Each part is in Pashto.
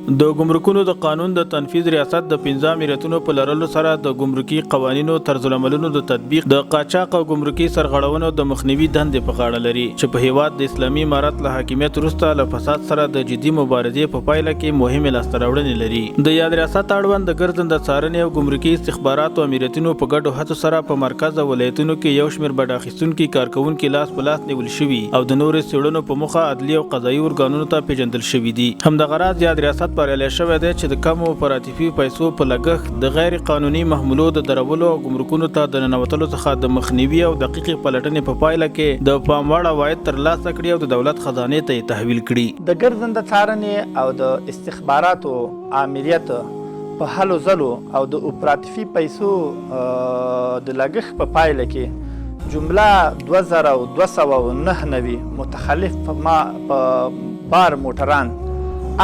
د ګمرکونو د قانون د تنفیذ ریاست د 5 آمریتونو په لرلو سره د ګمرکي قوانینو طرزالعملونو د تطبیق، د قاچاق او ګمرکي سرغړونو د مخنیوي دندې په غاړه لري، چې په هېواد د اسلامي امارت له حاکمیت وروسته له فساد سره د جدي مبارزې په پایله کې مهمې لاسته راوړنې لري. د یاد ریاست اړوند د ګرځنده څارنې او ګمرکي استخباراتو آمریتونو په ګډو هڅو سره په مرکز او ولایتونو کې یو شمېر بډه اخیستونکي کارکوونکي لاس په لاس نیول شوي او د نورو څېړنو په موخه عدلي او قضايي ارګانونو ته پېژندل شوي دي. همدغه راز یاد ریاست بریالی شوی دی چې د کمو اپراتیفي پیسو په لګښت د غیر قانوني محمولو د درولو او ګمرکونو ته د ننوتلو څخه د مخنیوي او دقیقې پلټنې په پایله کې د پام وړ عواید ترلاسه کړي او د دولت خزانې ته یې تحویل کړي. د ګرځنده څارنې او د استخباراتو آمریت په هلو ځلو او د اپراتیفي پیسو د لګښت په پایله کې جمله 2299 متخلف ما په بار موټران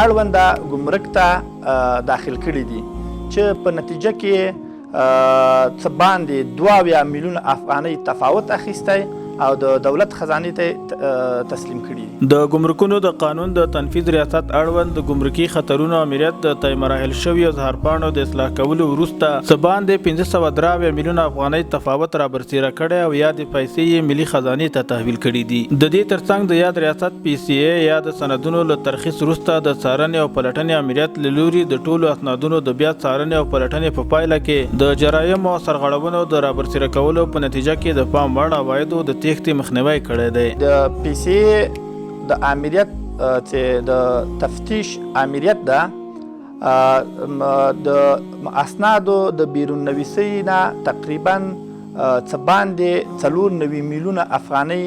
اړونده ګمرک ته داخل کړي دي، چې په نتیجه کې څه باندې 72 میلیونه افغانۍ تفاوت اخیستی او د دولت خزانې ته تسلیم کړي دي. د ګمرکونو د قانون د تنفیذ ریاست اړوند د ګمرکي خطرونو آمریت د طی مراحل شویو اظهارپاڼو د اصلاح کولو وروسته څه باندې 573 میلیونه افغانۍ تفاوت رابرسیره کړی او یادې پیسې یې ملي خزانې ته تحویل کړې دي. د دې ترڅنګ د یاد ریاست پي سي ای یا د سندونو له ترخیص وروسته د څارنې او پلټنې آمریت له لوري د ټولو اسنادونو د بیا څارنې او پلټنې په پایله کې د جرایمو او سرغړونو د رابرسیره کولو په نتیجه کې د پام وړ عوایدو د تېښتې مخنیوی کړی دی. د پي سي ای د آمریت چې د تفتیش آمریت ده، د اسنادو د بیرون نویسۍ نه تقریبا څه باندې 94 میلیونه افغانۍ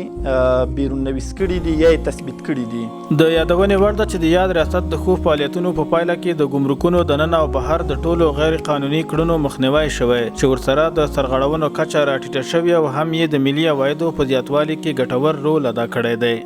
بیرون نویس کړي دي یا یې تثبیت کړي دي. د یادونې وړ ده چې د یاد ریاست د ښو فعالیتونو په پایله کې د ګمرکونو دننه او بهر د ټولو غیر قانوني کړنو مخنیوی شوی، چې ورسره د سرغړونو کچه راټیټه شوې او هم یې د ملي عوایدو په زیاتوالي کې ګټور رول ادا کړی دی.